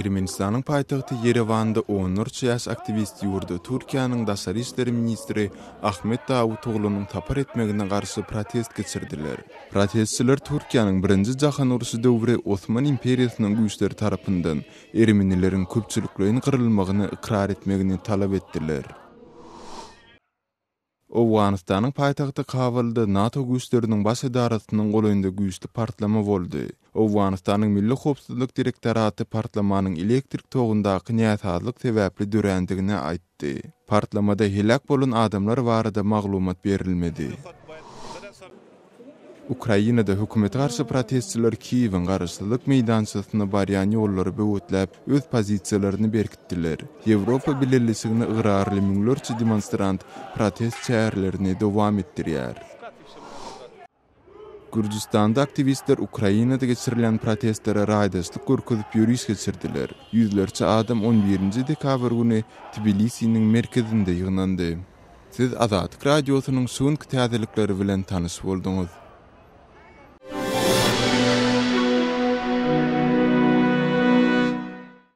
Ermenistanyň paýtagty Ýerewanda onlarça ýaş aktiwist ýurda Türkiýäniň daşary işler ministri Ahmet Dawutoglunyň sapar etmegine garşy protest geçirdiler. Protestçiler Türkiýäniň Birinji jahan urşy döwri Osman imperiýasynyň güýçleri tarapyndan ermenileriň köpçülikleýin gyrylmagyny ykrar etmegini talap etdiler. Owganystanyň paýtagty Kabulda NATO güýçleriniň baş edarasynyň golaýynda güýçli partlama boldy. Owganystanyň Milli howpsuzlyk direktoraty partlamanyň elektrik togundaky näsazlyk sebäpli dörändigini aýtdy. Partlamada heläk bolan adamlar barada maglumat berilmedi. Ukrainada hökümete garşy protestçiler Kiýewiň Garaşsyzlyk meýdançasyna barýan ýollary böwetläp, öz pozisiýalaryny berkitdiler. Ýewropa Bileleşigine ygrarly müňlerçe demonstrant protest çärelerini dowam etdirýär. Gürjüstanda aktiwistler Ukrainada geçirilýän protestlere raýdaşlyk görkezip ýöriş geçirdiler. Ýüzlerçe adam on birinji dekabr güni Tbilisiniň merkezinde ýygnandy. Siz Azatlyk Radiosynyň şu günki täzelikleri bilen tanyş bolduňyz.